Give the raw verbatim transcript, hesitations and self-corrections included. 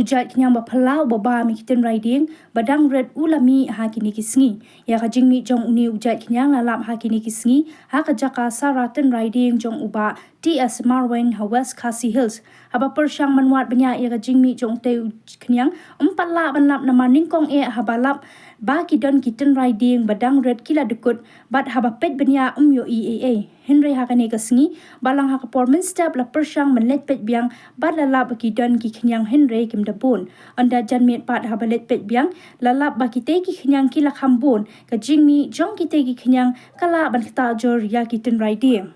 U jait khñiang ba phylla uba bam ïa ki tynrai dieng ba dang rit u la mih ha kine ki sngi. Ïa ka jingmih jong une u jait khñiang la lap ha kine ki sngi ha ka jaka sara tynrai dieng jong u Bah T S Marwein ha West Khasi Hills. Haba pyrshang ban wad bniah ïa ka jingmih jong utei u khñiang, um pat lah ban lap namar nyngkong eh haba lap ba ki don ki tynrai dieng ba dang rit ki la dkut, bad haba peit bniah um ïohi ei ei. Hynrei ha kane ka sngi, balang ha ka por mynstep la pyrshang ban leit peit biang bad la lap ba ki don ki khñiang hynrei kim da bun. Ynda jan miet pat haba leit peit biang, la lap ba kitei ki khñiang ki la kham bun. Ka jingmih jong kitei ki khñiang ka lah ban ktah jur ïa ki tynrai dieng.